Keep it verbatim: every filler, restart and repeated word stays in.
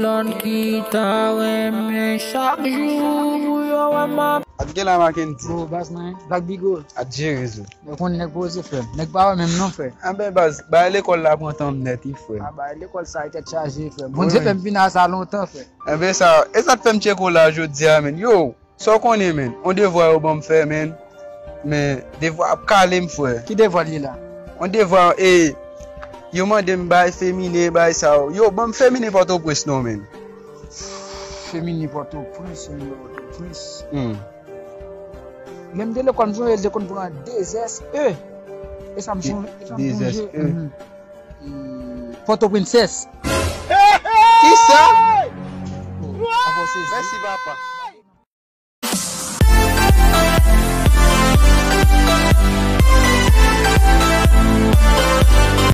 Lòn ki ta renmen chak jou pou yo wè m ap. Ak gen la Mackendy. Oh, baz mwen, Black Bigo. Ak Jerez ou. Mwen konn nèg poze frè. Nèg pa wè menm non frè. Anben baz, bay lekòl la pran tan m nèt wi frè. A bay lekòl sa e tèt chaje frè. Bondye fè m vin a sa lontan frè. Anben sa, e sa k fè m tcheke w la jodi a menn. Yo, sa w konnen menn, on devwa yo ban m fè menn. Men devwa ap kale m frè. Ki devwa l ye la? On devwa e yo mande m bay feminen bay sa yo. Yo, ban m feminen Pòtoprens non menn. Feminen Pòtoprens, feminen Pòtoprens. Hmm. Lè m te lekòl m sonje l te konn pran de zès e. E sa m sonje, e sa m De zès sonje. e. Mhm. Pòtoprensès. Kisa? Avanse. Mèsi papa.